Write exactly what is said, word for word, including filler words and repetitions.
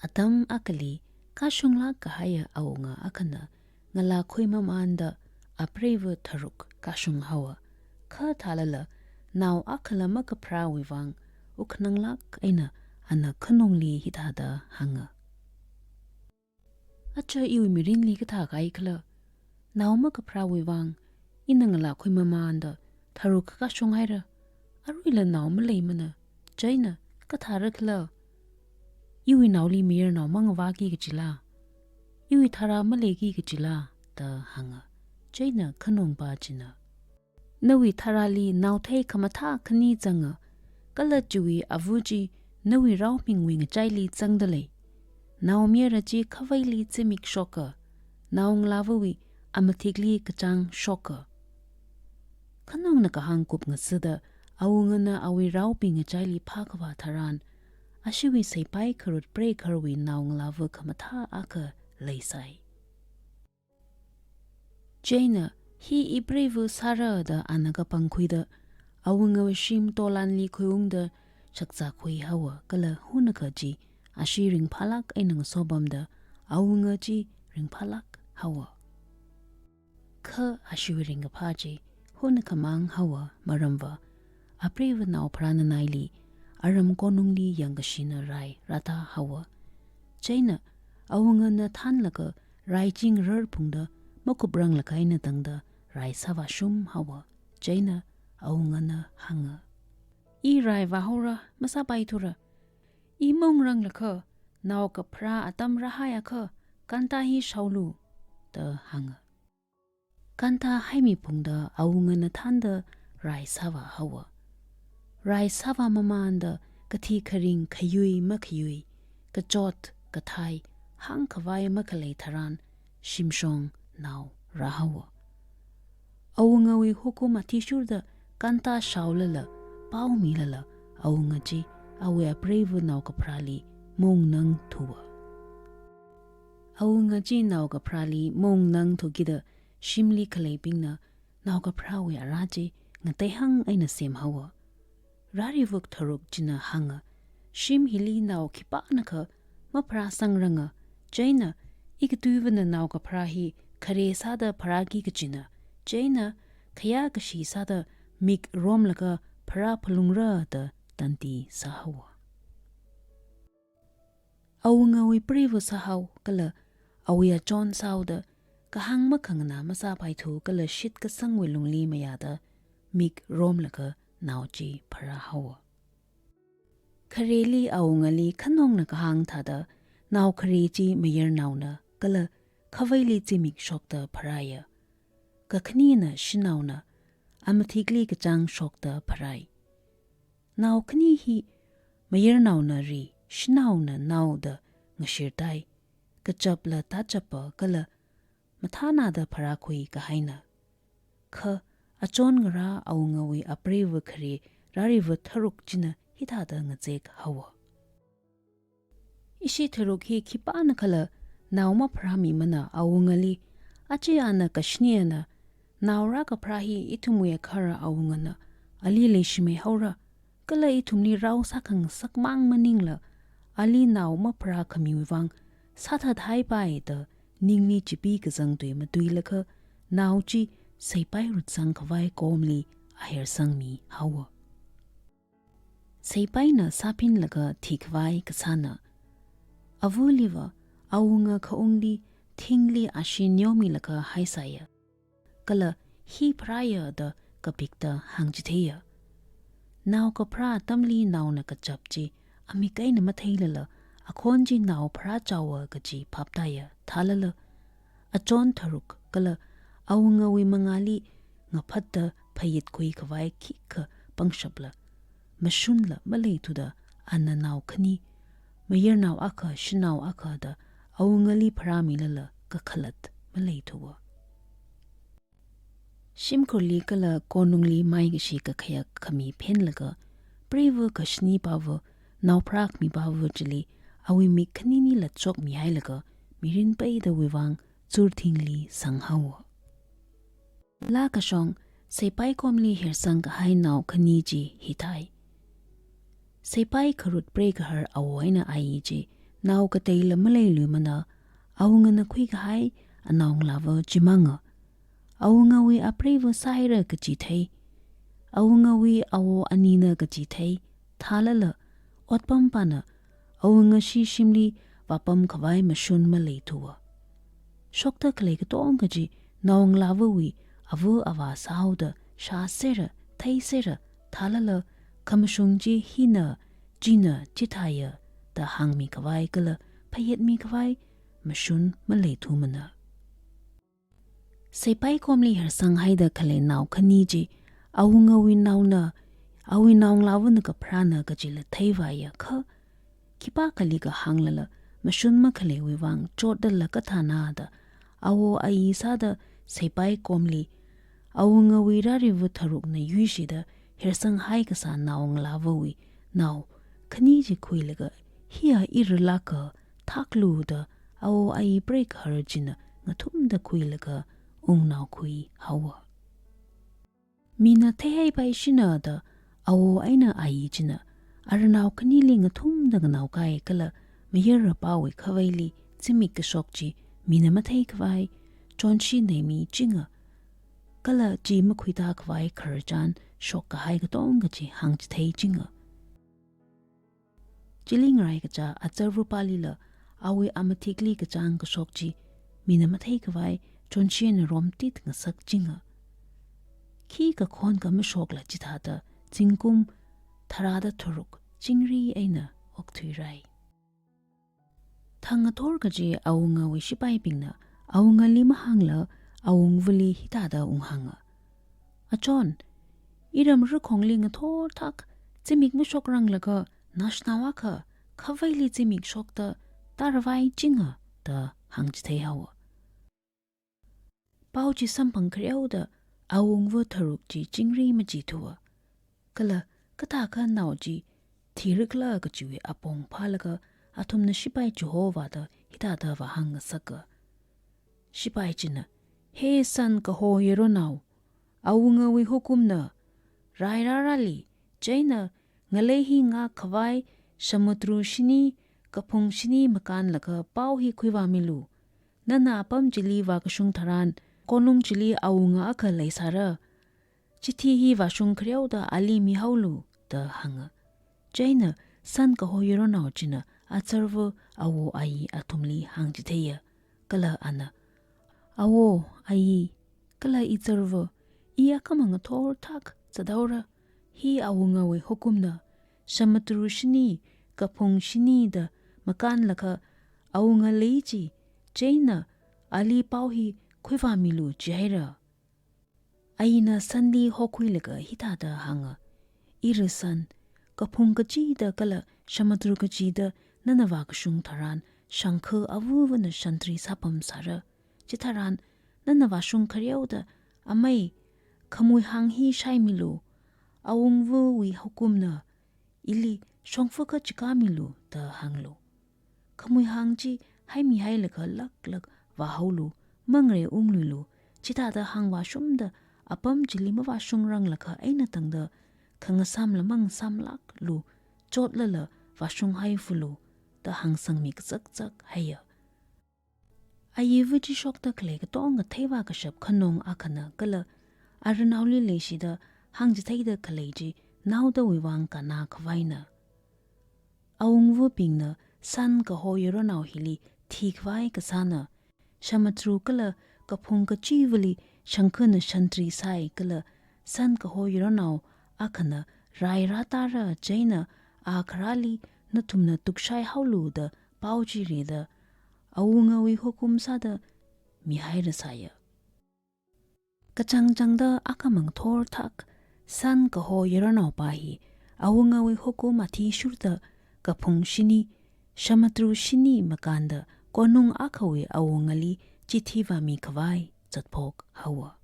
Atam akhali kashunglāk kahaiya awunga akhana ngalā khuimamānda apreiva tharuk kashung haowa. Kha thālala nao akhala makapharāwui vang wukhananglāk eina ana khanongli hithāda hānga, Aja iwui mirinli kathā kaikhala? Nao makapharāwui vang ina ngalā khuimamānda tharuk kashung haira. Aruila nao maleimana. Chieina kathārakhala? Iwui naoli mayarnao mangavāki kajila? Iwui tharā maleiki kajila? Da hānga. Chieina khanongpa china, Nawui tharāli naothei khamathā khani zanga, kala chiwui ava chi nawui raomingwui ngachaili zangda lei. Naomayara chi khavaili zimik shoka, naongalāvawui amathikli kachāng shoka. Khanongna kahāng kupngasida awungana awui raobing ngachaili phākavā tharan, ashiwui seipai kharut preikharwui naongalāva khamathā akha leisai. Chieina, hi ipreiva sāra da ana kapangkhuida, awungawui shim tolanli khuiungda shakzā khui haowa, kala hunakha chi ashi ringphālāk eina ngasopamda, awunga chi ringphālāk haowa. Kha ashiwui ringkaphā chi hunakhamāng haowa, maramva apreiva nao pharānanaili aram konungli yangkashina rai rātā haowa. Chieina awungana thānlaga rai chi ngarar phungda makupranglakha eina tangda rai sāvāshum haowa. Chieina awungana hānga, I rai vāhaora, masāpaithura. I maungranglakha, nao kapharā atam rāhaiakha, kanta hi shaolu, da hānga. Kanta haimiphungda awungana thānda rai sāvā haowa. Rai sāvāmamānda kathi kharing khayui makhayui, kachot kathai hāngkhavai makhalei tharan, shimshong nao rāhaowa. Awungawui hukum athishurda kanta shaolala, paomilala, awunga chi awui apreiva nao kapharāli maungnangthuwa. Awunga chi nao kapharāli maungnangthukida shimli khaleibingna nao kapharāwui ara chi ngateihang eina semhaowa. Rarivuk tharuk china hānga, Shim hili nao khipānakha mapharāsangranga, chieina ikatuivana nao kapharā hi khare sāda pharāki kajina, chieina khayākashi sāda mik romlaga pharāphalungra da tandi sāhaowa. Awungawui preiva sāhao kala awui achon sāhaoda kahāng makhanganā masāpaithu kala shitkasangwui lungli mayāda mik romlaga nao chi pharāhaowa. Khareli awungali khanongna kahāng thāda, nao khare chi mayarnaona kala khavaili zimik shokta pharāya. Kakhanina shanaona, amathikli kachāng shokta pharai. Nao khani hi mayarnaona ri, shanaona nao da ngashirtai, kachapla tachapa kala mathānāda pharākhui kahaina. Kha achon ngarā awungawui apreiva khare rarivuk tharuk china hithāda ngazek haowa. Ishi tharuk hi khipānakhala nao mapharāmimana awungali, aja ana kashaniana, nao rākapharā hi ithumwui akhara awungana ali leishimei haora, kala ithumli rao sākhangasak mang maningla, ali nao mapharākhamiwui vang sāthathaipai da ningli chipi kazang tui matuilakha, nao chi seipai rutsang khavai komli ahersangmi haowa. Seipaina sāphinlaga thikhavai kasāna. Avaliva awunga khaungli thingli ashi neomilaga haisāya. Kala hi pharāya da kapikta hāngchitheiya. Nao kapharā atamli naona kachap chi amik eina matheilala, akhon chi nao pharāchaowa kaji phaptāya thālala, achon tharuk kala awungawui mangāli ngaphatda phayitkhui khavai khikha pangshapla, mashunla maleithuda ana nao khani, mayarnao akha shanao akha da awungali pharāmilala kakhalat maleithuwa. Shimkhurli kala konungli maikashi kakhayak khami phenlaga, preiva kashanipava, nao pharākhamipava chili awui mik khaninila chokmihailaga, mirin peidawui vang churthingli sanghaowa. Laa kashong, seipai komli hersang kahai nao khani chi hithai. Seipai kharut preigahar awo eina ayi chi Nao kateila maleiluimana, awungana khuikahai anaongalāva chimanga. Awungawui apreiva sāhaira kaji thei. Awungawui awo anina kaji thei. Thālala, otpampana awunga shishimli vāpamkhavai mashun maleithuwa. Shokda khalei katonga chi naongalāvawui ava avā sāhaoda shāsera, theisera, thālala khamashung chi hina, china, chithāya da hāngmikhavai kala phayetmikhavai mashun maleithumana. Seipai komli hersanghaida khalei nao khani chi awungawui naona, awui naongalāvana kapharāna kajila theivāya kha, khipākhali kahānglala mashun makhaleiwui vang chotdala kathāna da awo ayi sāda seipai komli awungawui rariva tharukna yuishida hersanghai kasā naongalāvawui nao khani chi khuilaga, hiya irilāka, thaklu da awo ayi preigahar china ngathumda khuilaga ungnaokhui haowa. Mina theihaipaishina da awo eina ayi china aranao khanili ngathumda nganaokai kala mayara pāwui khavaili zimik kashok chi mina matheikhavai chonshi neimichinga, kala chi makhuitākhavai khararchan shokkahai katonga chi hāngchitheichinga. Chili ngaraikacha azarva pālila awui amathikli kachāng kashok chi mina matheikhavai chonshina romtit ngasakchinga. Khi kakhon kamashokla chithāda zingkum tharāda tharuk chingri eina okthuirai. Thang ngathor kaji awungawui shipaibingna awungali mahāngla awungvali hithāda unghānga. Achon, iram rakhongli ngathor thak zimik mashokranglaga naoshinao akha khavaili zimik shokta tāravai chinga da hāngchithei haowa. Pao chi samphang khareoda awungva tharuk chi chingri machithuwa. Kala kathākha nao chi thirikla kachiwui apong phālaga athumna shipai chihovāda hithāda vāhāng ngasaka. Shipai china, "He san kaho yaronao, awungawui hukumna, rai rārali, chieina ngalei hi ngākkhavai samudru shini, kaphung shini makānlaga pao hi khuivāmilu. Nana apam chili vākashung tharan, konung chili awunga akha leisāra. Chithi hi vāshung khareoda ali mihaolu," da hānga. Chieina san kaho yaronao china azarva awo ayi athumli hāngchitheiya. Kala ana, "Awo, ayi, kala izarva, i akhamang ngathor thak zathaora. Hi awungawui hukumna, samudru shini, kaphung shini da makānlaga awunga lei chi, chieina ali pao hi khuivāmilu jihaira." Ayina sanli hokhuilaga hithāda hānga, "Ira san, kaphung kachida kala samudru kachida nana vākashung tharan shangkha avavana shantri sāpamsāra. Chitharan nana vāshung khareoda, 'Amei, khamui hāng hi shaimilu, awungvawui hukumna, ili shongfa kachikāmilu,' da hānglu. Khamui hāng chi haimihailaga laklak vāhaolu, mangrei ungluilu, chithāda hāngvāshungda apam chili mavāshungranglakha eina tangda khangasamla mangasamlaklu, chotlala vāshunghaifalu," da hāngsangmi kazakzak haiya. Ayiva chi shokda khalei katonga theivākashap khanong akhana kala aranaoli leishida hāngchitheida khalei chi naodawui vang kannā khavaina. Awungvabingna san kaho yaronao hili thikhavai kasāna, samudru kala kaphung kachivali shangkhana shantri sāi kala san kaho yaronao akhana rai rātāra chieina a kharāli nathumna tukshaihaolu da pao chi rida awungawui hukum sāda mihairasāya. Kachangchangda akhamang ngathor thak san kaho yaronaopa hi awungawui hukum athishurda kaphung shini, samudru shini makānda konung akhawui awungali chithi vāmikhavai zatphok haowa.